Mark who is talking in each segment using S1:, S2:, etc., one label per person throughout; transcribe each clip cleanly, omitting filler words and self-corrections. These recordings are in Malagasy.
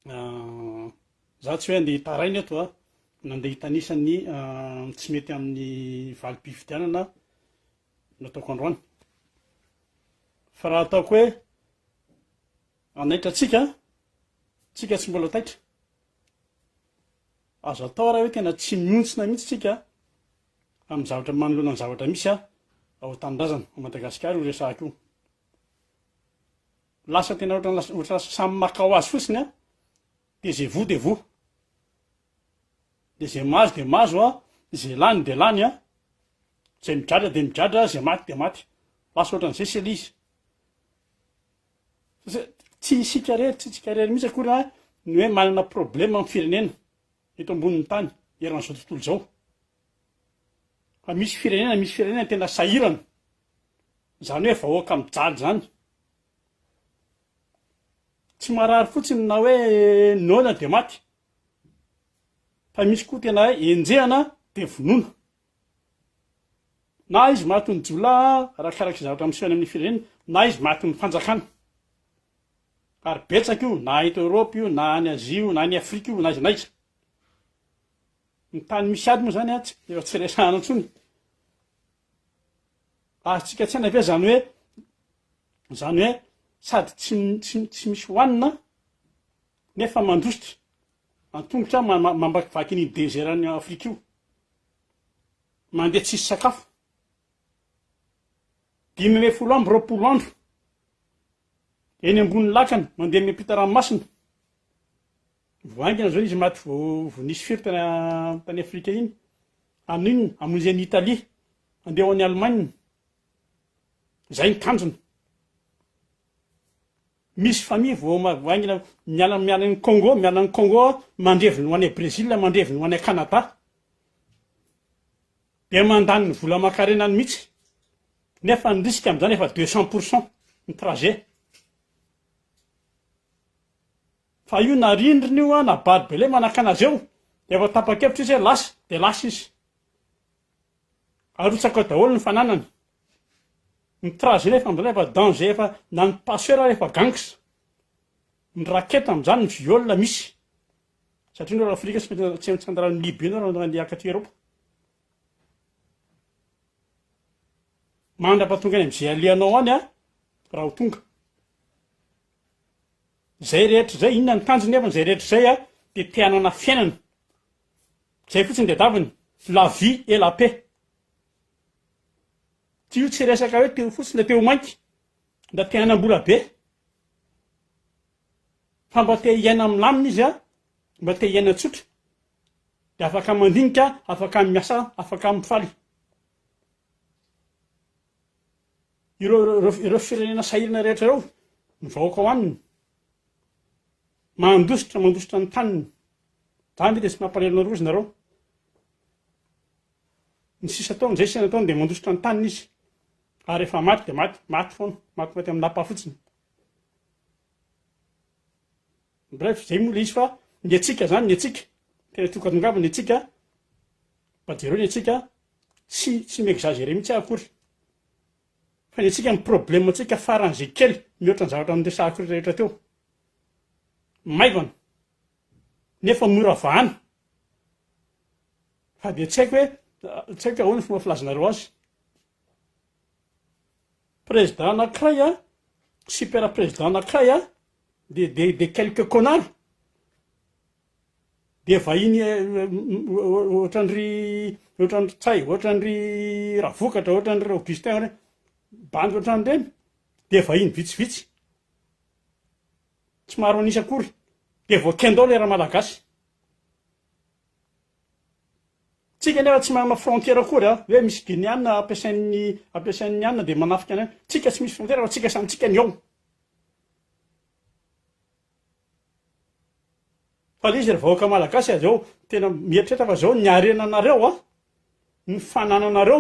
S1: Za tsy hoe andeha hitaraina eto a, na andeha hitanisa ny tsy mety amin'ny valim-pifidianana nataoko androany. Fa raha ataoko hoe hanaitra antsika, tsika tsy mbola taitra. Azo atao raha hoe tena tsy mihontsina mihitsy tsika amin'ny zavatra manoloana ny zavatra misy ao an-tanindrazana, ao Madagasikara io resahako io. Lasa tena ohatran'ny lasa ohatran'ny lasa samy maka ho azy fotsiny an, de ze voa de voa, de ze mahazo de mahazo an, ze lany de lany an, ze migadra de migadra, ze maty de maty, lasa ohatran'izay se le izy. Satria tsy isika irery, tsy isika irery mihitsy akory an ny hoe manana problème amin'ny firenena eto ambonin'ny tany, eran'izao tontolo izao. Fa misy firenena, misy firenena tena sahirana. Izany hoe vahoaka mijaly izany. Tsy marary fotsiny na hoe noana dia maty. Fa misy koa tena hoe enjehana dia vonoina. Na izy matin'ny jiolahy arakaraka izay zavatra miseho any amin'ny firenena, na izy matin'ny fanjakana. Ary betsaka io, na eto Europe io, na any Asie io, na any Afrika io, na aiza na aiza. Ny tany misy ady moa izany an, efa tsy resahana intsony. Azontsika an-tsaina ve zany hoe zany hoe sady tsy tsy tsy misy hohanina nefa mandositra an-tongotra mamakivaky an'iny désert an'i Afrika io. Mandeha tsisy sakafo. 25 20 andro eny ambony lakana mandeha miampita ranomasina. Vao haingana zao izy maty vao vao nisy firy tany tany Afrika iny. Amin'inona? Hamonjy an'i Italie, handeha ho any Allemagne. Zay ny tanjona. Misy famille vao vao haingana miala miala an'i Congo, miala an'i Congo mandrevy ny ho any Brésil, mandrevy ny ho any Canada. Dia mandany ny vola aman-karenany mihitsy. Nefa ny risque amin'izany efa 200 pourcent ny trajet. Fa io na rindrina io na barbelé manakana azy eo dia efa tapa-kevitra izy hoe lasa dia lasa izy. Arotsaka ao daholo ny fananany. Ny trajet nefa amin'izany efa danger efa na ny passeur ary efa gangs. Ny racket amin'izany ny viol misy. Satria nareo Afrika tsy maintsy tsy maintsy handalo an'i Libye nareo raha handeha hakaty Europe. Mandra-pahatonga any amin'izay alehanao any raha ho tonga. Izay rehetra izay, inona ny tanjony nefa izay rehetra izay dia te hanana fiainana. Izay fotsiny tadiaviny, la vie et la paix. Tsy io tsy resaka hoe te ho fotsy na te ho mainty, na te hanam-bola be. Fa mba te hiaina milamina izy, mba te hiaina tsotra. Dia afaka mandinika, afaka miasa, afaka mifaly. Ireo ireo firenena sahirana rehetra ireo, ny vahoaka ao aminy, mandositra mandositra ny taniny. Zany ve dia tsy mampalahelo anareo izy nareo? Ny sisa ataony, zay sisa nataony dia mandositra ny taniny izy. Ary rehefa maty dia maty, maty foana, matimaty amin'ny lapa fotsiny. Bref, zay moa le izy fa ny antsika zany, ny antsika, tena tiako hatongavana ny antsika, mba jereo ny antsika, tsy tsy mi-exagérer mihitsy aho akory. Fa ny antsika ny problème antsika faran'izay kely mihoatra ny zavatra noresahako rehetra teo. Maivana. Nefa mora vahana. Fa dia tsy haiko hoe tsy haiko ahoana ny fomba filazanareo azy. Président anankiray a, super président anankiray a, de de de quelques connards. Dia vahiny ohatran-dry ohatran-dry Ntsay, ohatran-dry Ravokatra, ohatran-dry Augustin ireny, bandy ohatran'ireny, dia vahiny vitsivitsy, tsy maro an'isa akory, dia voakenda ao ilay Ramalagasy. Tsika nefa tsy manana frontière akory a, hoe misy Guinéana ampiasain'ny ampiasain'ny anona dia manafika anay, tsika tsy misy frontière fa tsika samy tsika ny ao. Fa le izy ry vahoaka malagasy a zao tena mieritreritra fa zao ny harenanareo a, ny fanananareo,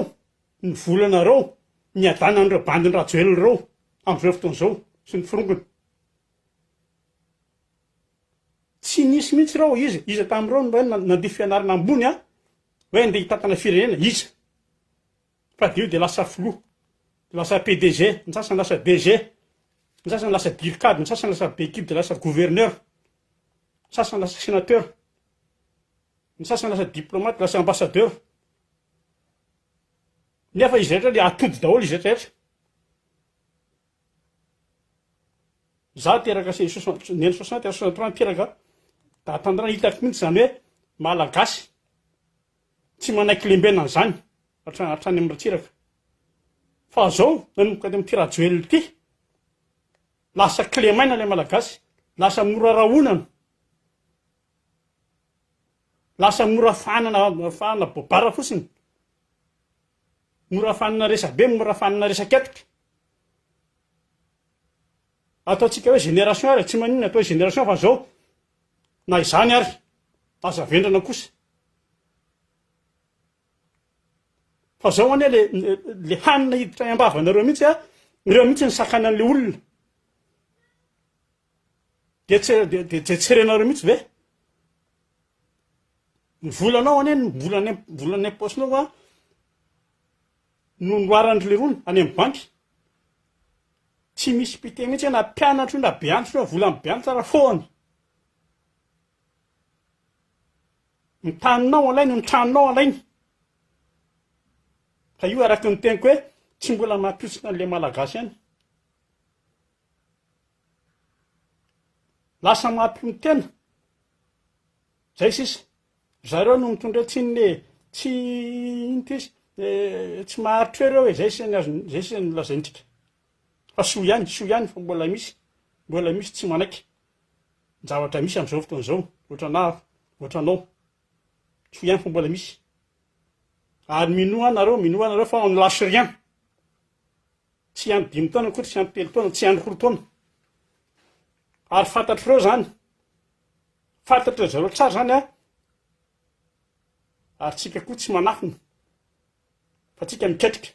S1: ny volanareo, ny adanan'ireo bandin'i Rajoelina ireo am'izao fotoana izao sy ny forongony. Tsy nisy mihitsy ireo, iza, iza tamin'ireo no hoe nandia fianarana ambony a, hoe andeha hitantana firenena, iza? Fa dia io dia lasa filoha, dia lasa PDG, ny sasany lasa DG, ny sasany lasa dircab, ny sasany lasa be kibo dia lasa gouverneur. sasany lasa sénateur, ny sasany lasa diplomate, lasa ambassadeur. Nefa izy rehetra le atody daholo izy rehetra rehetra. Za teraka sy soixante, ny 60 ary 63 niteraka, da tandrana hitako mihitsy zany hoe malagasy tsy manaiky lembenana zany hatrany hatrany amin'ny Ratsiraka. Fa zao nanomboka teo amin'ity Rajoelina ity, lasa kilemaina ilay malagasy, lasa mora rahonana, lasa mora fahanana fahanana bobara fotsiny. Mora fanina resabe, mora fanina resak'etoka. Ataontsika hoe génération ary, tsy maninona atao hoe génération fa zao na izany ary aza vendrana kosa. Fa zao anie le le hanina hiditra any am-bavanareo mihitsy a, ireo mihitsy ny sakanan'le olona. Dia tsy dia dia tsy renareo mihitsy ve? Ny volanao anie ny vola any vola any am-paosinao a no noharan-dry lerony any amin'ny banky. Tsy misy pite mihitsy na mpianatra io na be antitra io, volan'ny be antitra raha fohany. Ny taninao alainy, ny tranonao alainy. Fa io araka ny teniko hoe tsy mbola mampihotsina an'ilay Malagasy ihany. Lasa mampionon-tena. Zay sisa. Zareo no mitondra eo tsinona e. Tsy ino ty izy, tsy maharitra eo ireo e, zay sisa ny azony, zay sisa no lazaintsika. Fa soa ihany, soa ihany fa mbola misy, mbola misy tsy manaiky ny zavatra misy amin'izao fotoana izao, ohatranà, ohatranao. Soa ihany fa mbola misy. Ary minoa nareo, minoa nareo fa on ne lâche rien. Tsy hiandry dimy taona akory, tsy hiandry telo taona, tsy hiandry roa taona. Ary fantatr'ireo zany, fantatry zareo tsara zany a, ary tsika koa tsy manafina, fa tsika miketrika.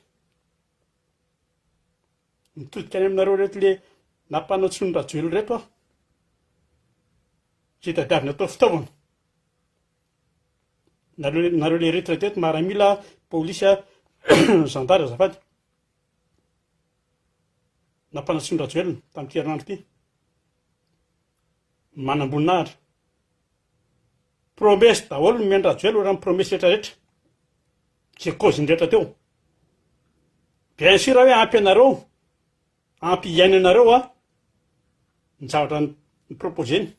S1: Mitodika any aminareo reto le nampanao tsony Rajoelina reto aho. Izay tadiavina atao fitaovana. Nareo nareo le retraité eto maramila, polisy, zandary azafady. Nampanantsoin'i Rajoelina tamin'ity herinandro ity. Manamboninahitra. Promesse daholo nomen'i Rajoelina ohatran'ny promesse rehetra rehetra. Izay cause-ny rehetra teo. Bien sûr hoe ampy anareo, ampy hiainanareo a, ny zavatra ni-proposer-ny.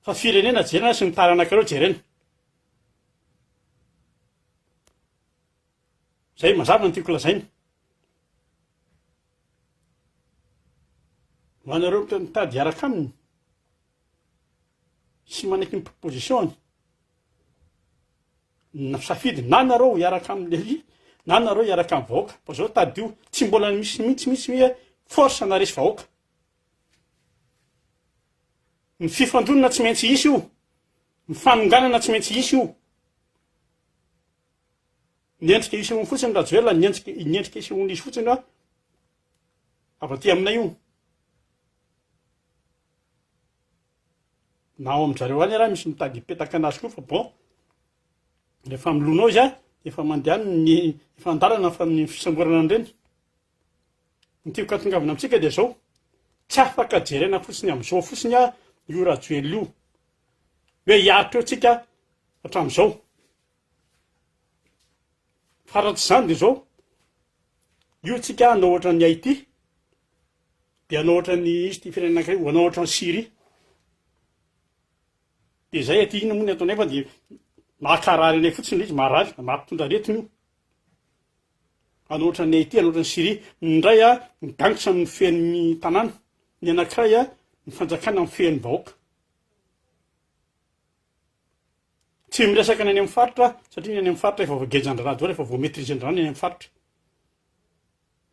S1: Fa firenena jerena sy ny taranakareo jerena. Zay mazava ny tiako lazaina. Ho anareo mitady hiaraka aminy sy manaiky ny proposition-ny, na safidy na nareo hiaraka aminy lery na nareo hiaraka amin'ny vahoaka. Fa zao tadidio, tsy mbola misy mihitsy mihitsy hoe force naharesy vahoaka. Ny fifandonana tsy maintsy hisy io, ny fanonganana tsy maintsy hisy io. Ny endrika isehoany fotsiny Rajoelina, ny endrika ny endrika isehoan'izy fotsiny a, avy aty aminay io. Na ao amin-dry zareo any ary misy mitady hipetaka anazy koa fa bon, rehefa milona ao izy a, efa mandeha any ny efa an-dalana fa ny fisamborana an'ireny. Ny tiako hatongavana amintsika dia izao, tsy afaka jerena fotsiny amin'izao fotsiny a io Rajoelina io, hoe hiaritra eo tsika hatramin'izao. Fa raha tsy izany dia izao, io tsika hanao ohatran'ny Haiti, dia hanao ohatran'ny izy ity firenena anankiray, hanao ohatran'ny Syrie. Dia izay aty inona moa ny ataonay fa dia mahakarary anay fotsiny ilay izy, marary, mampitondra aretina io. Hanao ohatran'ny Haiti, hanao ohatran'ny Syrie. Ny iray a, ny gangs no mifehy ny tanàna, ny anankiray a, ny fanjakana mifehy ny vahoaka. Tsy miresaka ny any amin'ny faritra aho satria ny any amin'ny faritra efa voagejan-draharaha daholo, efa voa-maitriser-ndraharaha ny any amin'ny faritra.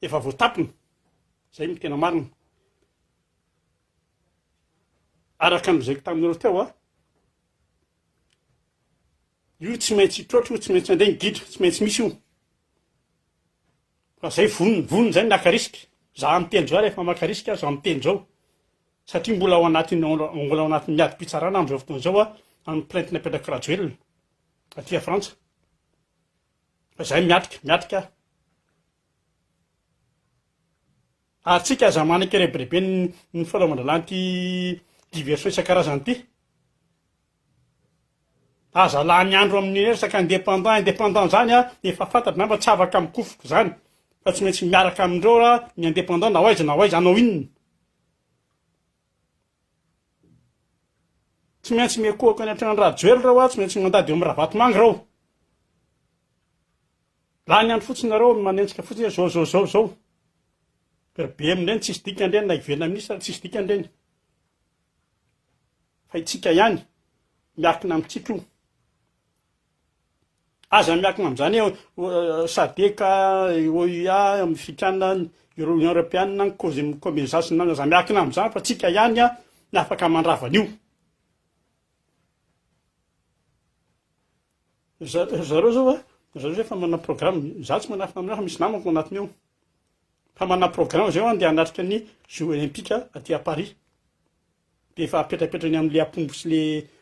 S1: Efa voatapina. Izay no tena marina. Araka ny lazaiko taminareo teo a, io tsy maintsy hitroatra io, tsy maintsy handeha ny gidra, tsy maintsy misy io. Fa zay vonona, vonona zay ny naka risque. Za miteny zao ary efa maka risque aho, za miteny zao. Satria mbola ao anatin'ny mbola ao anatin'ny adim-pitsarana amin'izao fotoana izao aho amin'ny plainte napetrak'i Rajoelina aty a Frantsa. Fa izahay miatrika, miatrika aho. Ary tsika aza manaiky rebireben'ny ny fanaovan-dralàn'ity diversion isan-karazany ity. Aza lany andro amin'ny resaka indépendant indépendant zany a, efa fantatra angamba tsy afaka mikofoka zany fa tsy maintsy miaraka amindreo ra ny indépendant na ho aiza na ho aiza hanao inona. Tsy maintsy miekohako any an-tranon'i Rajoel reo a, tsy maintsy mandady eo amin'ny Ravatomanga reo. Lany andro fotsiny nareo manenjika fotsiny hoe zao zao zao zao. Ry BM reny tsisy dikany reny na hiverina ministre ary tsisy dikany reny. Fa itsika ihany miakina amintsika io. Aza miakina amin'izany hoe SADC, OUA, Afrikana, Union Europeana, ny Comesa sy ny namany, aza miakina amin'izany fa tsika ihany ny afaka mandrava an'io. Ry zareo zao a, ry zareo zao efa manana programme, izaho tsy manafina aminareo fa misy namako ao anatiny ao, fa manana programme zay andeha hanatrika ny jeux olympiques aty à Paris, de efa apetrapetrany amin'le apombo sy le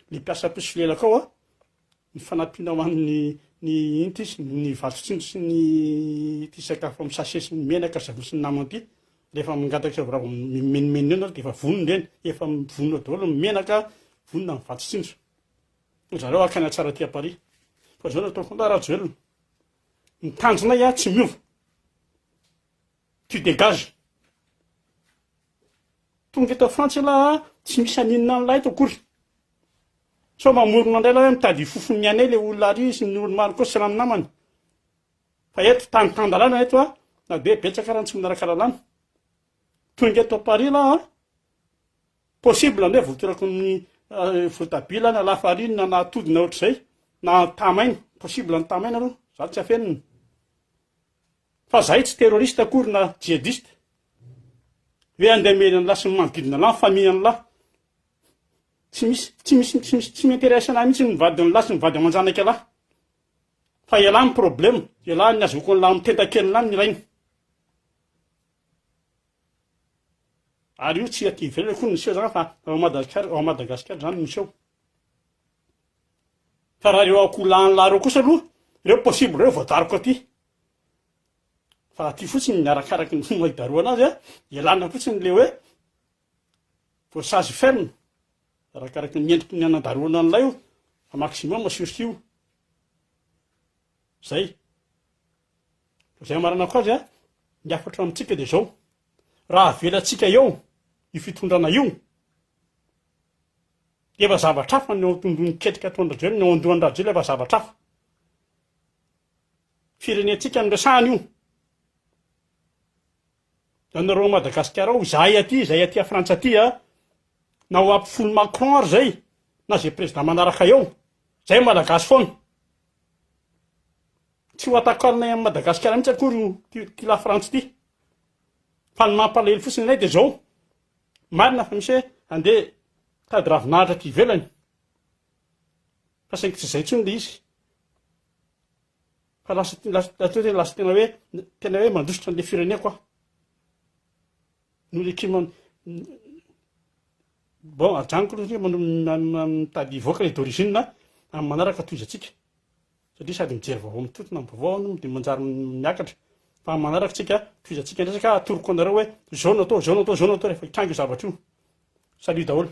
S1: le mpiasa mpisolelaka ao a, ny fanampiana ho an'ny ny ino ty izy, ny vato tsinjo sy ny ity sakafo amin'ny sachet sy ny menaka savony sy ny namany ity, rehefa mangataka raha vao mimenomenona eo nareo de efa vonona ireny, efa vonona daholo ny menaka, vonona ny vato tsinjo. Ry zareo hakana tsara aty à Paris. Fa zao no ataoko anlah Rajoelina. Ny tanjonay ah tsy miova. Tu dégages. Tonga eto Frantsa ialahy ah, tsy misy haninona an'lah eto akory. Sao mamorona indray lah hoe mitady hifofon'ny anay le olona ary sy ny olo-maro koa sy rano namany. Fa eto tany tan-dalàna eto ah, na dia betsaka ara ny tsy manaraka lalàna. Tonga eto à Paris lah ah, Possible anie voatorako ny voatabia na lafarine na atody na ohatr'izay na tamaina, possible ny tamaina aloha, za tsy afenina. Fa zahay tsy terroriste akory na djihadiste. Hoe andeha hamely an'lah sy ny manodidina an'lah, ny famille an'lah. Tsy misy, tsy misy, tsy misy, tsy mi-interesse anah mihitsy ny vadin'lah sy ny vady aman-janak'ialahy. Fa ialahy ny problème, ialahy ny azahoako an'lah amin'ny tentakelin'lah ny rainy. Ary io tsy aty ivelany akory no miseho zany fa ao Madagasikara ao Madagasikara zany no miseho. Fa raha ireo akoholahin'lah ireo kosa aloha, ireo possible ireo voadaroka aty. Fa aty fotsiny ny arakaraky ny fomba hidarohana azy a, ialana fotsiny le hoe voasazy ferme, arakaraky ny endriky ny anadarohana an'ilay io, fa maximum sursis io. Zay. Izay amaranako azy a, ny hafatra amintsika dia izao, raha avelantsika eo io fitondrana io, dia efa zavatra hafa ny ao an-tondroin'ny ketrika ataon-dRajoelina, ny ao an-dohan-dRajoelina efa zavatra hafa. Firenentsika no resahana io. Ianareo ao Madagasikara ao, izahay aty, izahay aty a Frantsa aty a, na ho ampifon'i Macron ary izay, na izay président manaraka eo, izay Malagasy foana. Tsy ho atakalonay amin'i Madagasikara mihitsy akory io ity la Frantsa ity. Fa ny mampalahelo fotsiny anay dia izao, marina fa misy hoe andeha hitady ravinahitra aty ivelany, fa saingy tsy izay intsony ilay izy. Fa lasa lasa lasa tena hoe tena hoe mandositra an'ilay fireneko aho. Noho ilay climat bon ajanoko aloha satria mitady hivoaka ilay d'origine amin'ny manaraka tohizantsika. Satria sady mijery vaovao mitontona amin'ny vaovao aho no dia manjary miakatra. Fa amin'ny manaraka tsika tohizantsika ny resaka atoroko anareo hoe izao no atao, izao no atao, izao no atao rehefa hitranga io zavatra io. Salut daholo.